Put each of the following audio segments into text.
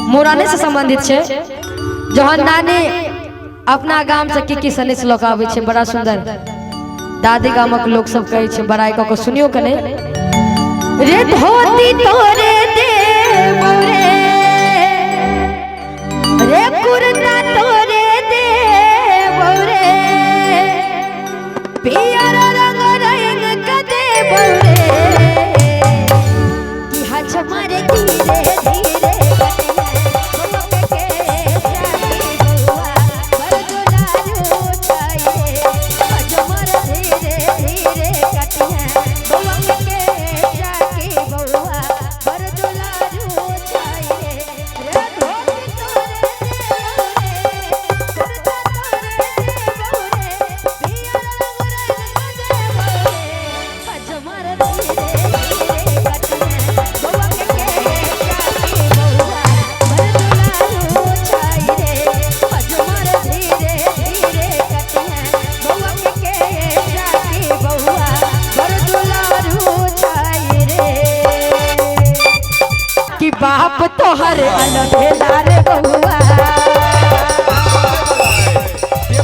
मुड़ने से संबंधित छै। जहन नानी अपना गाम से की की सनेस लऽ कऽ आबै छै, बड़ा सुंदर दादी गामक लोक सब कहै छै, बड़ाई कऽ कऽ सुनियो कने। रे धोती तोरे देबौ रे, रे कुर्ता तोरे देबौ रे, पियर रंग रंग के देबौ रे, की हछ मारे धीरे धीरे कि बाप तोहर अलभेला रे बउआ,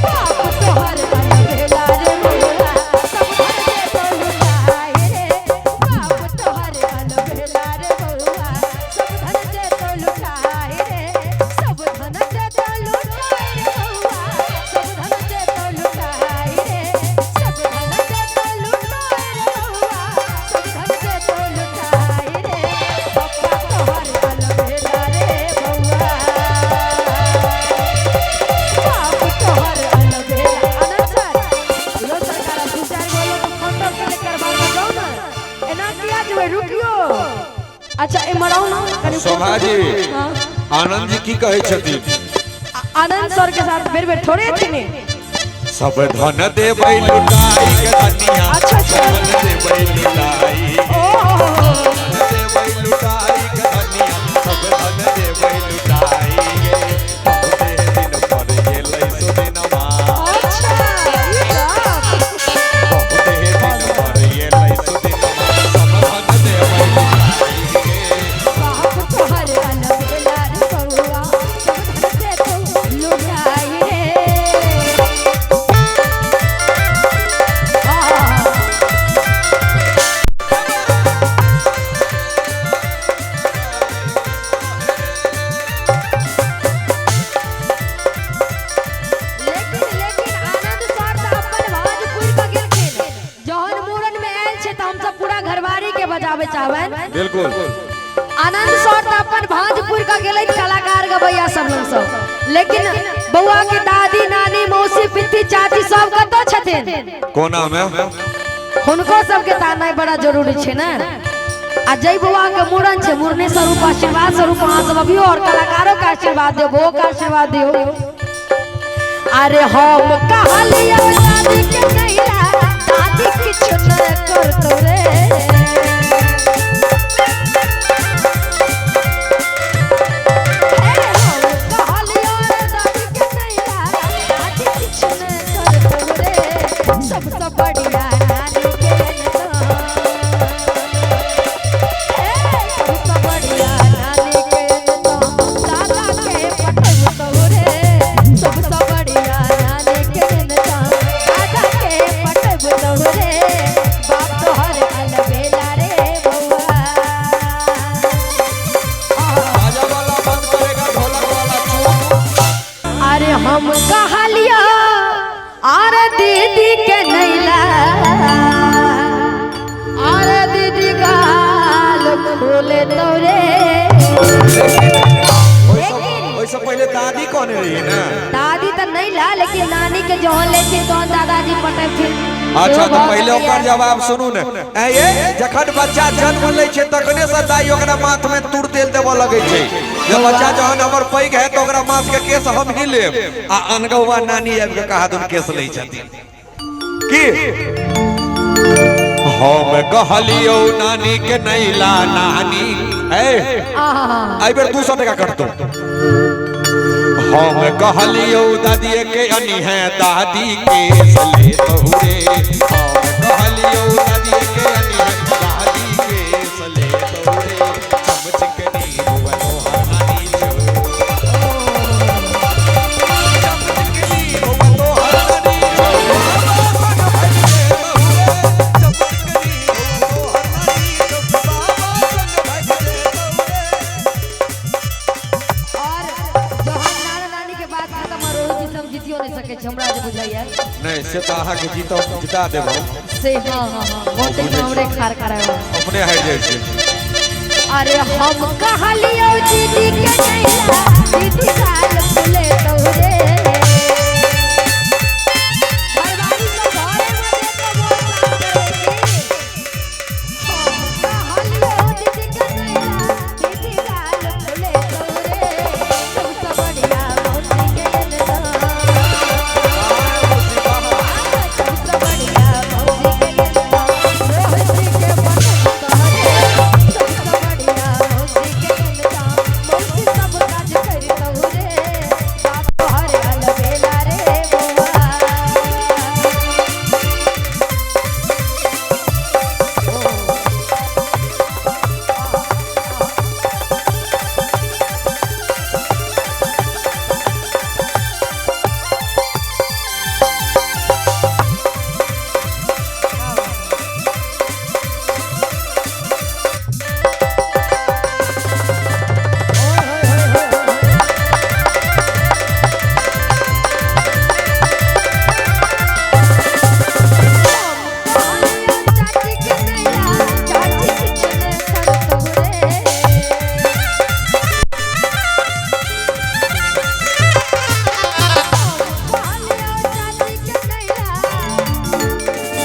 बाप तोहर अलभेला रे बउआ, सब धन दे लुटाई रे, बाप तोहर अलभेला रे बउआ, सब धन दे लुटाई रे, सब धन दे लुटाई रे बउआ, सब धन दे लुटाई रे, सब धन दे लुटाई रे बउआ, सब धन दे लुटाई रे, पप्पा तोहर अलभेला रे बउआ, बाप तोहर अलभेला। आनंद सर, लो सरकार, दू चार गो लोग काउंटर से लेकर बार बार जाओ ना, एना किया जेबै, रुकियो। अच्छा एम्हर आउ ना कनि। शोभा जी, हाँ। आनंद जी की कहै छथिन? आनंद सर के साथ बेर बेर थोड़े थिने। सब धन देबै लुटाई के धनिया, अच्छा, अच्छा। धन देबै लुटाई, ओ धन देबै लुटाई के धनिया, सब धन देबै लुटाई गे, बहुते दिन पर गेलै सुदिनमा, अच्छा ई बात। बहुते दिन पर गेलै सुदिनमा, सब धन देबै लुटाई गे। बाप तोहर अलभेला रे बउआ, सब धन दे तो लुटाई रे। आहा। लेकिन लेकिन आनंद सर तऽ अपन भाज पुरि कऽ गेलखिन। जहन मूड़न में आयल छै तऽ हमसब पूरा घरवारी के बजाबै चाहबनि। बिल्कुल। आनंद सर तऽ अपन भाँज पुरि कऽ गेलथि कलाकार गबैया सब लग सब, लेकिन बौआ के दादी नानी मौसी पित्ती चाची सब कतऽ छथिन? कोना में हुनको सबके तानाइ बड़ा जरूरी छै ने। आ जै बौआ के मूड़न छै, मुड़ने स्वरूप आशीर्वाद स्वरूप अहाँ सब अबियो और कलाकारों के आशीर्वाद दियौ, बौओ के आशीर्वाद दियौ। अरे हम कहलियौ दादी के नैला, दादी किछु न करतौ रे, हे हम कहलियौ दादी के नैला, दादी किछु न करतौ रे, सबसँ बढ़िया नानी के नता, हे सबसँ बढ़िया नानी के नता, दादा के पटौतौ रे, सबसँ बढ़िया नानी के नता, दादा के पटौतौ रे, बाप तोहर अलबेला रे बउआ। बाजा वाला बंद करेगा, ढोलक वाला चुप। अरे हम कहलियो अरे दीदी के नैला, अरे दीदी गाल खोले तोरे। ओहिसँ पहिले दादी कहने रही ने? दादी तऽ नैला, लेकिन नानी के जहन लेथिन तहन दादाजी पटेथिन। अच्छा तऽ पहिले ओकर जवाब सुनू ने। ऐ ये जखन बच्चा जन्म लै छै तखने से दाई ओकरा माथ में तूर तेल देबऽ लगै छै। जब बच्चा जहन हमर पैघ है तऽ ओकरा माथ के केस हम ही लेब, आ अनगौआ नानी आबि के कहा दुन केस लै छथिन। की हम कहलियौ नानी के नैला नानी, ऐ आहा एहि बेर 200 टका कटतौ। हम कहलियौ दादी के अनी है दादी के सले तहुरे, हम कहलियौ दादी के अनी है दादी के सले तहुरे, चमचकनी मनोहर नानी छौ। सकै छी हमरा जे बुझाइया। नहीं से तो अहाँ के जीतो जिता देब हम। से हाँ हाँ हाँ बहुते हमरे खार कराय। अपने हारि जाइ छै। अरे हम कहलियो दीदी के नैला दीदी।